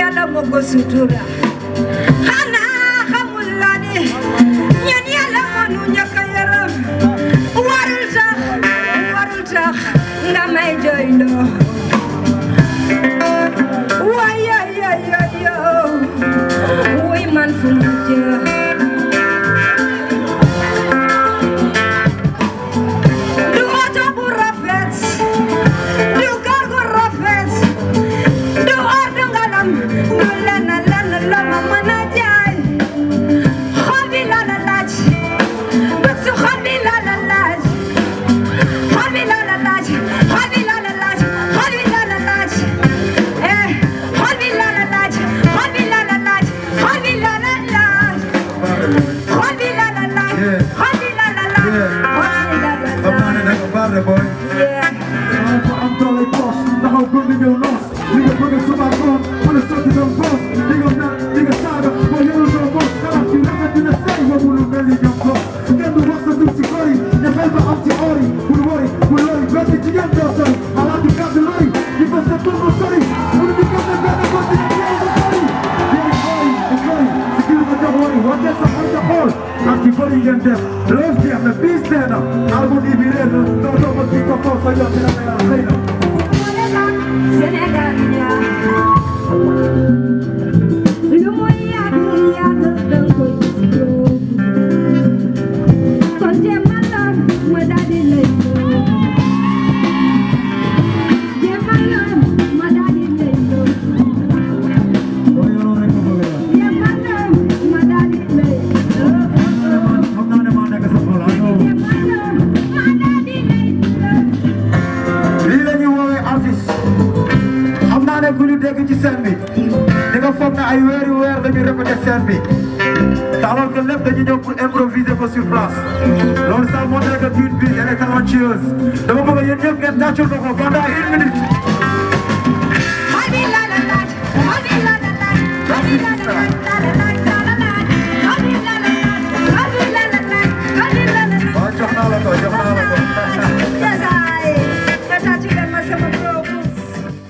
yàlla moo ko sutura xanaa xamul la ni ñun yàlla moo nu njëkk a yërëm warul tax nga may jooyloo waaye wuy man fu mu jëm du oto bu rafet du kër gu rafet du or du ngalam du lenn la ma mën a jaay xol bi la la laaj bëgg su xol bi la la laaj xol bi la la laaj xol bi la la laaj xol bi la la laaj xol bi la la laaj xol bi la la laaj xol bi la la laaj xol bi la la laaj xol bi la la laaj I'm calling boss, the whole good nigga lost. Nigga bring it to my phone, wanna suck it on boss. Nigga not, nigga saga, boy you don't know boss. Come on, you never do the same, what will you really get boss? Get the rest of the security, the paper up to Ori. We'll worry, ready to get there, sorry. I like to cut the lorry, you must have told me sorry. When you become the better, what's the name of the body? Yeah, Ori, security, don't worry, what gets up on the hole? I'm keep worrying in them, love them, the beast there now. I won't be there, don't know what people for, so you're going to say now. Sénégal lu mu yàgg danga koy gis kon jéemalal ma daal di lay jéemalal ma daal di lay ku ñu dégg ci scène bi di nga foog ne ay weer dañuy répété scène bi te alors que lépp dañu ñëw pour improviser ko sur place loolu ça montre que Queen Biz elle est talentueuse dama bëgg yéen ñëpp ngeen tàccul ko pendant 1 minute. Xol bi la la laaj